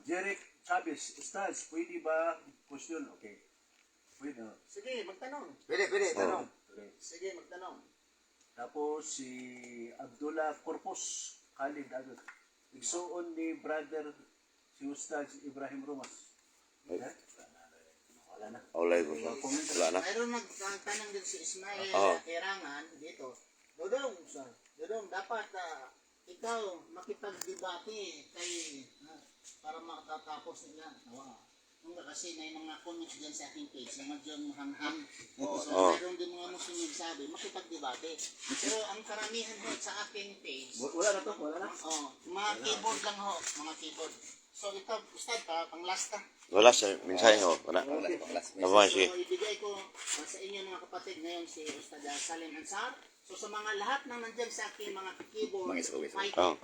Jeric Chavez. Ustaz, pwede ba question? Okay. Pwede. Sige, magtanong. Pwede, pwede, tanong. Okay. Sige, magtanong. Tapos si Abdullah Corpus Khalid Agad. Igsuon ni brother si Ustaz Ibrahim Romas. Eh? Wala na. Wala ko sa. Wala na. Mayroon nagtanong din si Ismail Oo. Kirangan dito. Dodong, Dodong, dapat ikaw makipagdebate kay para makatapos nila. Wow. Nung kasi may mga comments dyan sa aking page na medyo hanghang. So, Oo. mayroon din mga Muslim nagsabi, makipagdebate. Pero ang karamihan ho sa aking page, Wala na to, wala na. oh, mga keyboard lang ho, mga keyboard. So ito, Ustad, pa, pang last na. Wala sa mensahe ho. Wala. Last Tama So, sige. ibigay ko sa inyo mga kapatid ngayon si Ustad Salim Ansar. So, sa mga lahat na nandyan sa aking mga keyboard, Mga isa, isa. fighter, Oh.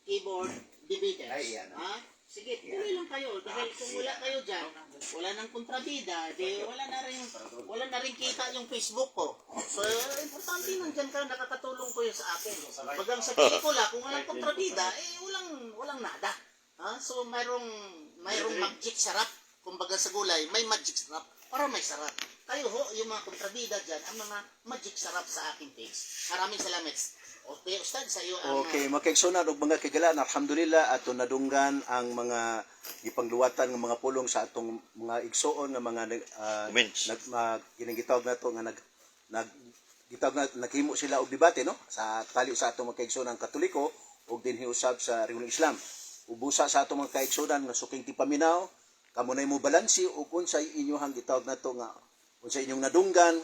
keyboard debaters. Ay, yan. Ha? Sige, tuloy lang kayo. Dahil kung wala kayo dyan, wala nang kontrabida, di wala na rin kita yung Facebook ko. So, importante nandyan ka, nakakatulong ko yun sa akin. Bagang sa pelikula, kung walang kontrabida, eh, walang nada. Ha? So, mayroong magic sarap. Kumbaga sa gulay, may magic sarap para may sarap. Kayo ho, yung mga kontrabida dyan, ang mga magic sarap sa aking page. Maraming salamat. Okay, Ustad, sa iyo ang Okay, mga kaigsuonan ug mga kaigalaan, alhamdulillah ato nadunggan ang mga gipangluwatan ng mga pulong sa atong mga igsuon nga mga Comments. nag kinangitawag nato nga nag nag gitawag na naghimo sila og debate no sa tali sa atong mga kaigsuonan Katoliko ug dinhi usab sa Rehiyong Islam. Ubusa sa atong mga kaigsuonan nga suking tipaminaw, kamo nay mo balansi ug unsay inyohang gitawag nato nga unsay inyong nadunggan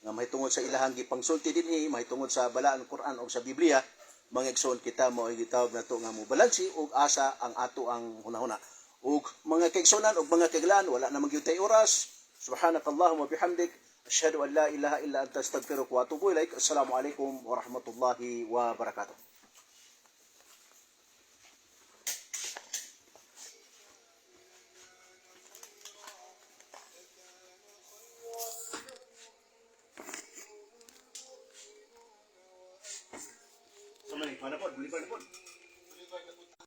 nga mahitungod sa ilahang gipangsulti dinhi, mahitungod sa balaan Quran o sa Biblia, mga igsoon kita mo ay gitawag nato nga mo balansi ug asa ang ato ang hunahuna. Ug mga kaigsuonan ug mga kaiglaan, wala na magyud tay oras. Subhanakallahumma bihamdik, ashhadu an la ilaha illa anta astaghfiruka wa atubu ilaik. Assalamu alaikum warahmatullahi wabarakatuh.